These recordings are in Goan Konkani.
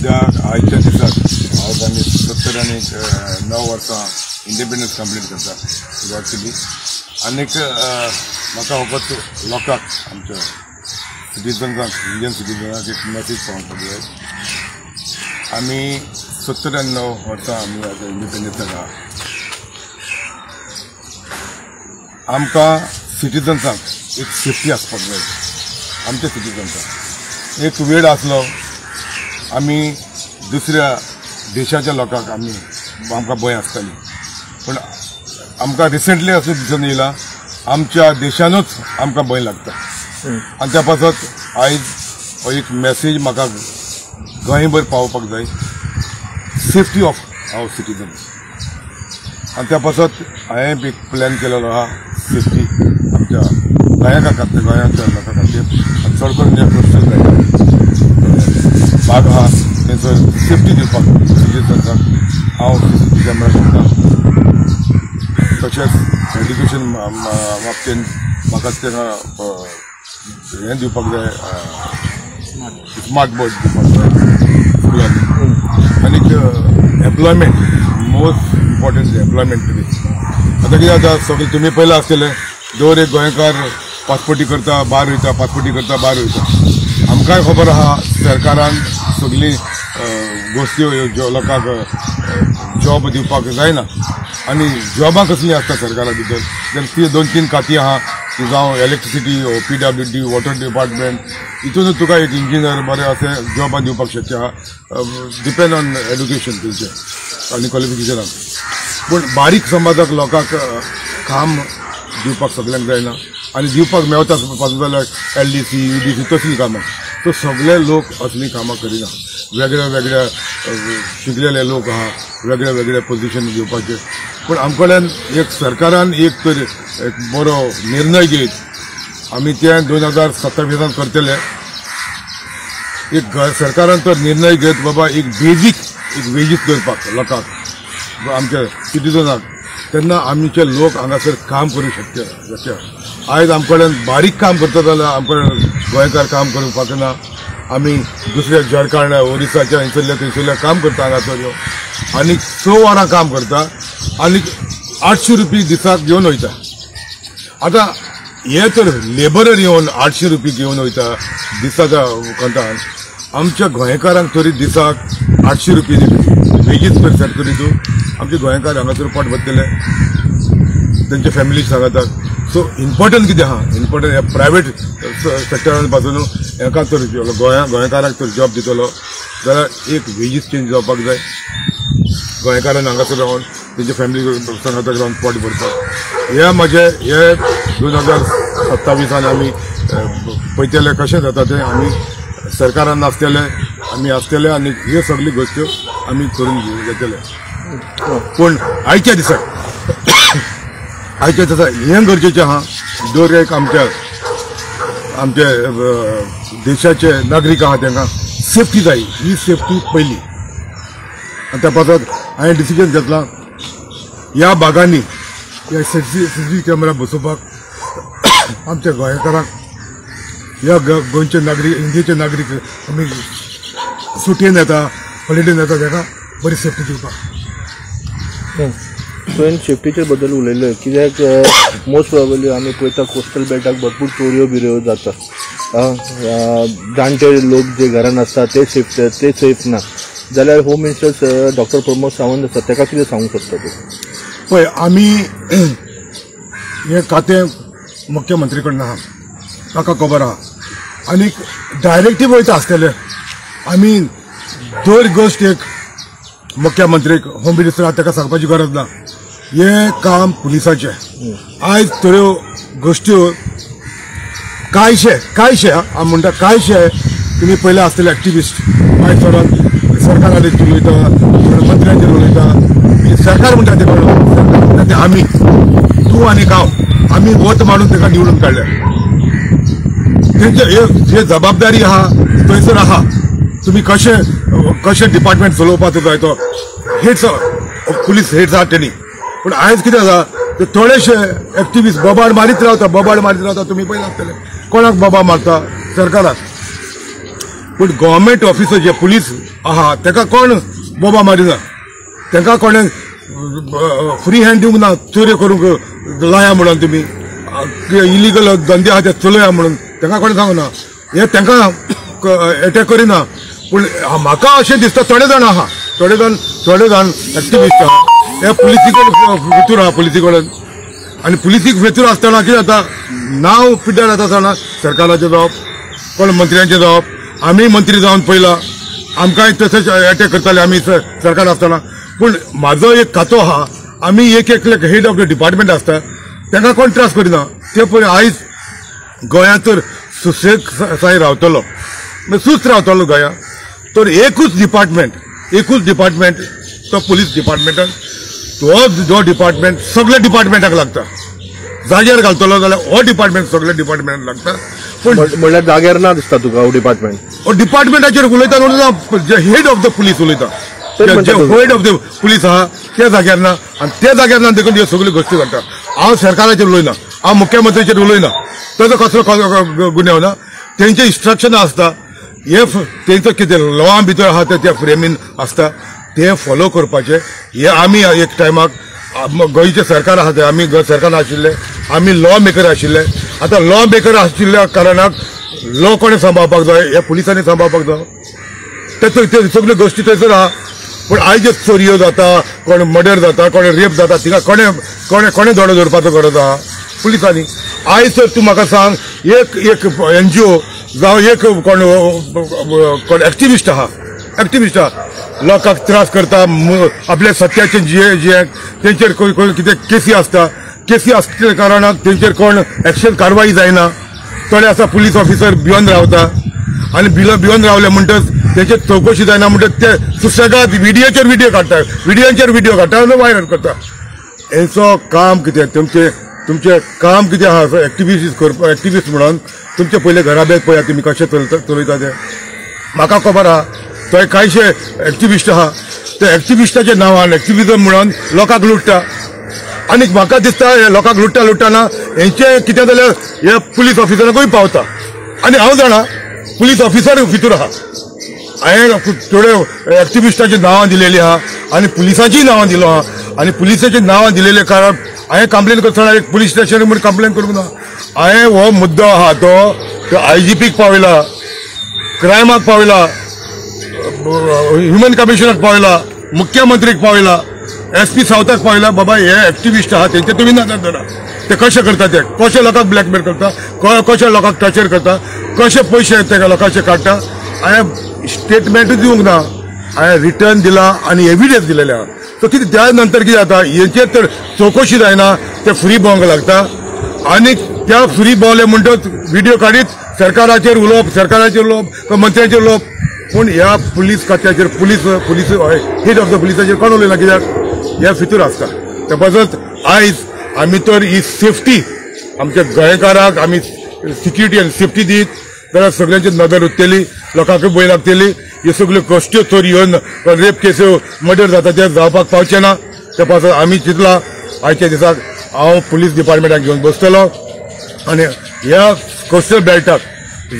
कित्याक आयच्या दिसाक आज आमी 79 वर्सां इंडिपेंडन्स कंप्लीट करता सुरवात केली. आनीक म्हाका फकत लोकांक आमच्या सिटीजन्सांक, इंडियन सिटीजनाक एक मॅसेज पावोवपाक जाय. आमी 79 वर्सां आमी आतां इंडिपेंडन्साक आहा. आमकां सिटीजन्सांक एक सेफ्टी आसपाक जाय. आमच्या सिटीजन्सांक एक वेळ आसलो आमी दुसऱ्या देशाच्या लोकांक आमी आमकां भंय आसताली, पूण आमकां रिसंटली अशें दिसून येयलां आमच्या देशानूच आमकां भंय लागता. आनी त्या पासत आयज हो एक मॅसेज म्हाका गोंयभर पावोवपाक जाय, सेफ्टी ऑफ our citizens. आनी त्या पासत हांवें एक प्लॅन केलेलो आहा सेफ्टी आमच्या गोंया खातीर, गोंयाच्या लोकां खातीर, आनी चड करून जे कोस्टल भाग आहा थंयसर सेफ्टी दिवपाक सिटीजन्सांक हांव CCTV camera करता. तशेंच एड्युकेशन बाबतीन म्हाका तांकां हें दिवपाक जाय, स्मार्ट बोर्ड दिवपाक जाय स्कुलांनी. आनीक employment most important, employment today. आतां कितें जाता, सगळें तुमी पयलां आसतलें, दर एक गोंयकार पासपोर्टी करता भायर वयता, पासपोर्टी करता भायर वयता. आमकांय खबर आहा सरकारान सगळीं गोश्टी ह्यो लोकांक जॉब दिवपाक जायना. आनी जॉबां कसलीं आसता सरकारा भितर, जाल्यार ती 2-3 खातीं आहा, ती जावं इलेक्ट्रिसिटी, PWD, water department, हितूनच तुका एक इंजिनियर बरें अशें जॉबां दिवपाक शक्य आहा, डिपेंड ऑन एड्युकेशन तुमचें आनी क्वॉलिफिकेशनाक. पूण बारीक समाजाक लोकांक काम दिवपाक सगल्यांक जायना, आनी दिवपाक मेवता पासून जाल्यार LDC, UDC तसलीं कामां. सो सगळे लोक असलीं कामां करिना. वेगळ्या वेगळ्या शिकलेले लोक आहा, वेगळ्या वेगळ्या पोजिशन घेवपाचे. पूण आमचे कडेन एक सरकारान एक तर एक बरो निर्णय घेत आमी ते 2027 करतले. एक सरकारान तर निर्णय घेत बाबा एक बेजीक एक वेजीस करपाक लोकांक, आमच्या सिटीजनाक, तेन्ना आमचे लोक हांगासर काम करूं शकता. आयज आमचे कडेन बारीक काम करता जाल्यार आमचे कडेन गोंयकार काम करूंक ना. आमी दुसऱ्या झारखंड, ओरिसाच्या थंयसरल्या थंयसरल्या काम करता हांगासर येवन, आनी 6 वरां काम करता आनी 800 रुपये दिसाक घेवन वयता. आतां हे तर लेबरर येवन 800 रुपये घेवन वयता दिसाच्या कंतान. आमच्या गोंयकारांक तरी दिसाक 800 रुपये वेगीच तर सेट करी तूं, आमचे गोंयकार हांगासर पोट भरतले तेंच्या फॅमिलीक सांगतात. सो इम्पॉर्टंट कितें आहा, इम्पॉर्टंट ह्या प्रायवेट सेक्टरान पासून हेका तर गोंयकारांक तर जॉब दितलो जाल्यार एक वेजीस चेंज जावपाक जाय. गोंयकारान हांगासर रावन तेंच्या फॅमिली सांगाताक रावन पोट भरपाक. हे म्हजे हे 2027 आमी पळयतले कशें जाता तें. आमी सरकारान आसतले, आमी आसतले, आनी ह्यो सगळ्यो गोश्ट्यो आमी करून घेतले. पूण आयच्या दिसाक आयच्या दिसा हें गरजेचें आहा, दर एक आमच्या आमच्या देशाचे नागरीक आहा तांकां सेफ्टी जाय, ही सेफ्टी पयली. आनी त्या पासत हांवें डिसिजन घेतलां ह्या भागांनी ह्या CCTV camera बसोवपाक आमच्या गोंयकारांक, ह्या गोंयचे नागरीक, इंडियेचे नागरीक आमी सुटयेन येता, हॉलिडेन येता, ताका बरी सेफ्टी दिवपाक. तुवें सेफ्टीचे बद्दल उलयलें, कित्याक मोस्ट प्रोबेबली आमी पळयता कोस्टल बेल्टाक भरपूर चोरयो बिरयो जाता. जाणटे लोक जे घरान आसता ते सेफ, ते सेफ ना. जाल्यार home minister doctor Pramod Sawant आसा, ताका कितें सांगूंक सोदता तूं? पळय, आमी हें खातें मुख्यमंत्री कडल्यान आहा, ताका खबर आहा, आनी डायरेक्टीव वयता आसतलें. आमी दर गोश्ट एक मुख्यमंत्रीक, होम मिनिस्टर ताका सांगपाची गरज ना. हें काम पुलिसाचें. आयज थोड्यो गोश्ट्यो कांयशे कांयशे हांव म्हणटा कांयशे तुमी पयले आसतले एक्टिविस्ट, आयज थोडो सरकाराचेर उलयता, मंत्र्यांचेर उलयता. सरकार म्हणटा ते सरकार म्हणटा ते आमी, तूं आनी हांव, आमी वत मारून ताका निवडून काडल्या. तेंचे जे जबाबदारी आहा थंयसर आहा. तुमी कशें कशें डिपार्टमेंट चलोवपाचो जाय तो हेड्स, पुलीस हेड्स आहा तेणी. पूण आयज कितें जाता, ते थोडेशे एक्टिविस्ट बोबाड मारीत रावता, बोबाड मारीत रावता. तुमी पळयला आसतलें कोणाक बोबाड मारता, सरकाराक. पूण गव्हर्मेंट ऑफिसर जे पुलीस आहा ताका कोण बोबा मारिना, तांकां कोणें फ्री हँड दिवंक ना चोरयो करूंक लाया म्हणून, तुमी इलिगल धंदे आहा ते चलया म्हणून तांकां कोणें सांगना, हे तांकां एटॅक करिना. पूण म्हाका अशें दिसता थोडे जाण आहा, थोडे जाण एक्टिविस्ट आहा, हे पुलिसी कडेन फितूर आहा, पुलिसी कडेन. आनी पुलिसीक फितूर आसतना कितें जाता, नांव पिड्ड्यार जाता आसतना सरकाराचें जावप, कोण मंत्र्यांचें जावप. आमी मंत्री जावन पयला आमकांय तशेंच एटॅक करताले आमी सरकार आसतना. पूण म्हाजो एक खातो आहा, आमी एक एकले हेड ऑफ the department आसता, तांकां कोण त्रास करिना. ते पळय आयज गोंयांत तर सुसेग साय रावतलो, सुस्त रावतलो गोंयांत, तर एकूच डिपार्टमेंट तो पुलीस डिपार्टमेंटान, तो जो डिपार्टमेंट सगळे डिपार्टमेंटाक लागता. जाग्यार घालतलो जाल्यार हो डिपार्टमेंट सगळे डिपार्टमेंटाक लागता. पूण म्हणल्यार जाग्यार ना दिसता तुका हो डिपार्टमेंट? हो डिपार्टमेंटाचेर उलयता म्हणून हेड ऑफ the police उलयता, हेड ऑफ the police आहा ते जाग्यार ना, आनी ते जाग्यार ना देखून ह्यो सगळ्यो गोश्टी घडटा. हांव सरकाराचेर उलयना, हांव मुख्यमंत्र्याचेर उलयना, ताजो कसलो गुन्यांव ना. तेंचे इन्स्ट्रक्शन आसता, हे तेंचो कितें लॉ भितर आहा ते त्या फ्रेमीन आसता, ते फॉलो करपाचे. हे आमी एक टायमाक गोंयचें सरकार आहा ते आमी सरकार आशिल्ले, आमी लॉ मेकर आशिल्ले. आतां लॉ मेकर आशिल्ल्या कारणाक लॉ कोणें सांबाळपाक जाय, हे पुलिसांनी सांबाळपाक जाय. ते सगल्यो गोश्टी थंयसर आहा. पूण आयज चोरयो जाता, कोण मर्डर जाता, कोण रेप जाता, तिका कोणें कोणें कोणें दोडो दवरपाचो गरज आहा? पुलिसांनी. आयज तर तूं म्हाका सांग, एक एक एनजीओ जावं एक कोण कोण एक्टिविस्ट आहा, एक्टिविस्ट आहा, लोकांक त्रास करता, आपल्या सत्याचे जिये जिये तेंचेर खंय कितें केसी आसता, केसी आसल्या कारणान तेंचेर कोण एक्शन कारवाई जायना. थोडे आसा पुलीस ऑफिसर भिवन रावता, आनी भिवन रावले म्हणटच तेंचेर चवकशी जायना म्हणटच ते सुशेगाद विडियोचेर विडियो काडटा, विडियोचेर विडियो काडटा आनी व्हायरल करता. हेंचो काम कितें, तुमचें तुमचें काम कितें आहा एक्टिविस्ट करपा, एक्टिविस्ट म्हणून तुमचे पयले घराब्याक पळयात तुमी कशें चलयता तें. म्हाका खबर आहा थंय कांयशे एक्टिविस्ट आहा, ते एक्टिविस्टाच्या नांवान एक्टिविजम म्हणून लोकांक लुट्टा. आनी म्हाका दिसता हे लोकांक लुट्टा लुट्टाना हेंचें कितें जाल्यार हे पुलीस ऑफिसराकूय पावता. आनी हांव जाणा पुलीस ऑफिसर भितर आहा, हांवें थोडे एक्टिविस्टाची नांवां दिलेली आहा आनी पुलिसांचीय नांवां दिलो आहा. आनी पुलिसाची नांवां दिलेले कारण हांवें कंप्लेन करतना एक पुलीस स्टेशन म्हूण कंप्लेन करूंक ना. हांवें हो मुद्दो आहा तो आयजीपीक पावयला, क्रायमाक पावयला, ह्युमन कमिशनाक पावयला, मुख्यमंत्रीक पावयला, एसपी सावथाक पावयला. बाबा हे एक्टिविस्ट आहा तेंचे तुमी नदर धरा, ते कशें करता, ते कशे लोकांक ब्लॅकमेल करता, कशे लोकांक टॉर्चर करता, कशे पयशे ते लोकांचे काडटा. हांवें स्टेटमेंटूच दिवंक ना, हांवें रिटर्न दिला आनी एविडन्स दिलेले आहा. सो कितें त्या नंतर कितें जाता, हेंचेर तर चवकशी जायना, ते फ्री भोवंक लागता. आनी त्या फ्री भोंवले म्हणटच विडियो काडीत सरकाराचेर उलोवप, सरकाराचेर उलोवप, मंत्र्यांचेर उलोवप. पूण ह्या पुलीस खात्याचेर पुलीस हेड ऑफ the पुलिसाचेर कोण उलयना, कित्याक ह्या फितूर आसता. त्या पासत आयज आमी तर ही सेफ्टी आमच्या गोंयकारांक आमी सिक्युरिटी आनी सेफ्टी दीत जाल्यार सगळ्यांची नदर उरतली, लोकांकूय भंय लागतली. ह्यो सगल्यो गोश्ट्यो चोरयो, रेप केस्यो, मर्डर जाता ते जावपाक पावचे ना. त्या पासत आमी चिंतला आयच्या दिसाक हांव पुलीस डिपार्टमेंटाक घेवन बसतलो आनी ह्या कोस्टल बेल्टाक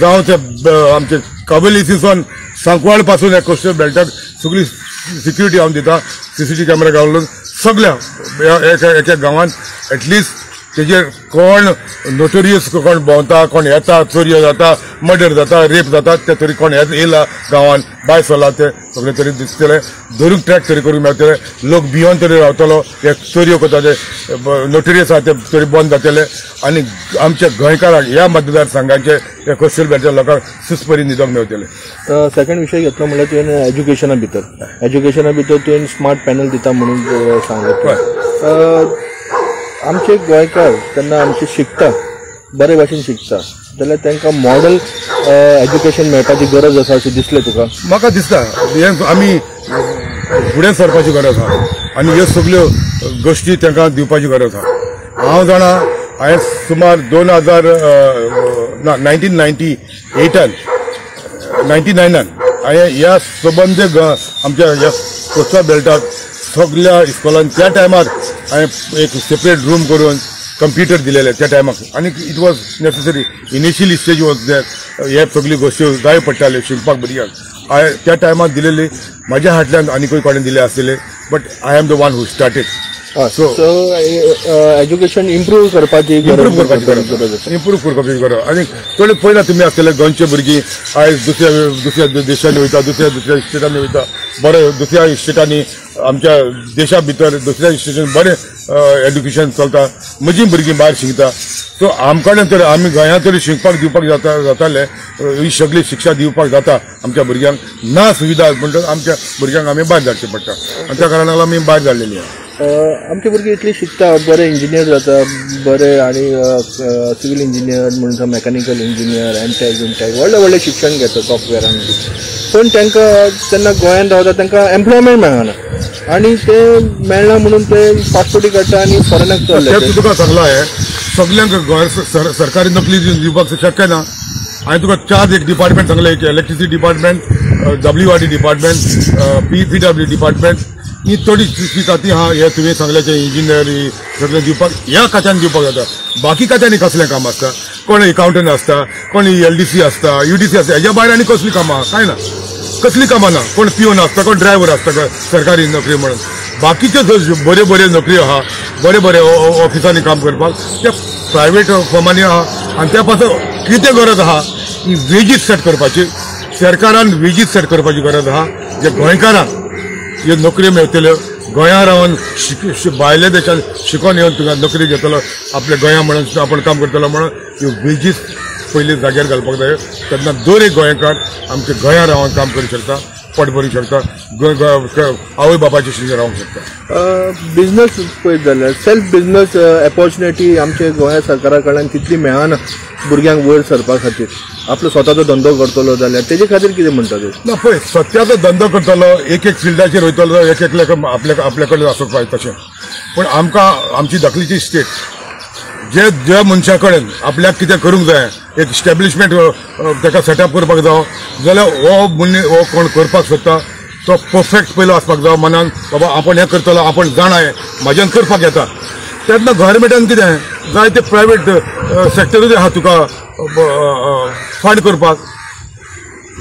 जावं ते आमचे काबोली सांकवाळ पासून ह्या कोस्टल बेल्टाक सगळी सिक्युरिटी हांव दिता. सीसीटीव्ही कॅमेरा घालून सगळ्या एका गांवांत एटलिस्ट तेजेर कोण नोटोरियस कोण भोंवता, कोण येता, चोरयो जाता, मर्डर जाता, रेप जाता, ते तरी कोण येयला गांवान भायर सरला ते सगळे तरी दिसतले, धरूंक ट्रॅक तरी करूंक मेळटले, लोक भियोन तरी रावतलो. हे चोरयो करता ते नोटोरियस आहा ते तरी बंद जातले. आनी आमच्या गोंयकारांक ह्या मतदारसंघाचे ह्या कोस्टल बेल्टच्या लोकांक सुस्परी न्हिदोंक मेळटले. सेकंड विशय घेतलो म्हणल्यार तुवें एज्युकेशना भितर, एज्युकेशना भितर तुवें स्मार्ट पॅनल दिता म्हणून सांगलें. आमचे गोंयकार तेन्ना आमचे शिकता, बरे भाशेन शिकता, जाल्यार तांकां मॉडल एज्युकेशन मेळपाची गरज आसा अशें दिसलें तुका? म्हाका दिसता हें आमी फुडें सरपाची गरज आहा आनी ह्यो सगल्यो गोश्टी तांकां दिवपाची गरज आहा. हांव जाणा हांवें सुमार 1998 99 हांवें ह्या सबंद आमच्या ह्या कोस्टल बेल्टाक सगल्या इस्कॉलान त्या टायमार हांवें एक सेपरेट रूम करून कंप्युटर दिलेले त्या टायमाक आनी it was necessary. Initially stage was that हे सगळी गोश्टी जाय पडटाल्यो शिकपाक भुरग्यांक. त्या टायमार दिलेली म्हाज्या हातल्यान आनीकूय कोणें दिले आसलेले, but I am the one who started. So education improve करपाची इम्प्रूव करपाची गरज. आनी थोडे पळयला तुमी आसतले गोंयचे भुरगीं आयज दुसऱ्या दुसऱ्या देशांनी वयता, दुसऱ्या दुसऱ्या स्टेटांनी वयता. बरें दुसऱ्या स्टेटांनी आमच्या देशा भितर दुसऱ्या स्टेटान बरें एड्युकेशन चलता, म्हजीं भुरगीं भायर शिकता. सो आमकां तर आमी गोंयांत तरी शिकपाक दिवपाक जाताले, ही सगळी शिक्षा दिवपाक जाता आमच्या भुरग्यांक. ना सुविधा म्हणटच आमच्या भुरग्यांक आमी भायर धाडचें पडटा आनी त्या कारणाक आमी भायर धाडलेली आसा. आमचे भुरगीं इतली शिकता, बरे इंजिनियर जाता, बरे आनी सिवील इंजिनियर म्हणून मॅकॅनिकल इंजिनियर, एमटेक बिमटेक व्हडले व्हडले शिक्षण घेता सॉफ्टवेअरान, पण तांकां तेन्ना गोंयांत रावता तांकां एम्प्लॉयमेंट मेळना आनी ते मेळना म्हणून ते पासपोर्टी काडटा आनी फॉरेनाक चल्ले. तुका सांगलां हें सगल्यांक गोंय सरकारी नोकरी दिवपाक शक्य ना. हांवें तुका चार एक डिपार्टमेंट सांगलें, एक electricity department, WRD department, PW department, ही थोडी ती ती आहा. हे तुवें सांगलें ते इंजिनियर सगळें दिवपाक ह्या खात्यान दिवपाक जाता. बाकी खात्यांनी कसलें काम आसता, कोण एकावंटंट आसता, कोण LDC आसता, UDC आसता, हेज्या भायर आनी कसलीं कामां कांय ना, कसलीं कामां ना. कोण पिवन आसता, कोण ड्रायव्हर आसता सरकारी नोकरी म्हणून. बाकीच्यो ज्यो बऱ्यो बऱ्यो नोकऱ्यो आहा, बरे बरे ऑफिसांनी काम करपाक त्या प्रायवेट फर्मांनी आहा. आनी त्या पासून कितें गरज आहा, ही वेजीस सेट करपाची, सरकारान वेजीस सेट करपाची गरज आहा. जे गोंयकारांक ह्यो नोकऱ्यो मेळटल्यो, गोंया रावन भायल्या देशान शिकोन येवन तुका नोकरी घेतलो, आपल्या गोंया म्हणून आपण काम करतलो म्हणून ह्यो वेजीस पयलीं जाग्यार घालपाक जाय. तेन्ना दर एक गोंयकार आमच्या गोंया रावन काम करूंक शकता, पोट भरूंक शकता, आवय बापायचे शिक्षण रावंक शकता. बिजनस पळयत जाल्यार सेल्फ बिजनस ऑपॉर्च्युनिटी आमच्या गोंया सरकारा कडल्यान तितली मेळना भुरग्यांक वयर सरपा खातीर. आपलो स्वताचो धंदो करतलो जाल्यार तेजे खातीर कितें म्हणटा तूं? ना पळय, सत्याचो धंदो करतलो एक एक फिल्डाचेर वयतलो, एक एकल्याक आपल्या कडेन आसूंक जाय तशें. पूण आमकां आमची धाकलीची स्टेट जे ज्या मनशा कडेन आपल्याक कितें करूंक जाय, एक इस्टॅब्लिशमेंट ताका सेटअप करपाक जावो जाल्यार हो मनीस हो कोण करपाक सोदता तो परफेक्ट पयलो आसपाक जावो मनान, बाबा आपूण हें करतलो, आपूण जाणा हें म्हाज्यान करपाक येता. तेन्ना गव्हर्मेंटान कितें जाय ते प्रायवेट सेक्टरूय आहा तुका फंड करपाक.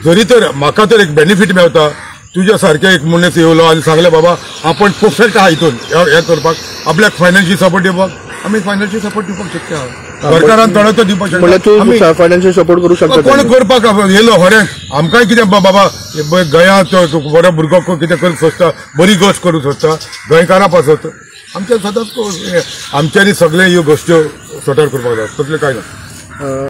जरी तर म्हाका तर एक बेनिफीट मेळटा, तुज्या सारकें एक मनीस येवलो आनी सांगलें बाबा आपूण परफेक्ट आहा हितून हें करपाक, आपल्याक फायनान्शियल सपोर्ट दिवपाक, आमी फायनान्शियल सपोर्ट दिवपाक शक्य आहा. सरकारान थोडो तो दिवपाक शकता, फायनान्शियल सपोर्ट करूं शकता. कोण करपाक येयलो हरें आमकांय कितें बाबा गोंयांत बरो भुरगो कितें करूंक सोदता, बरी गोश्ट करूंक सोदता गोंयकारां पासत, आमच्या सदांच आमच्यांनी सगळे ह्यो गोश्ट्यो सॉर्ट आवट करपाक जाय, तसलें कांय ना.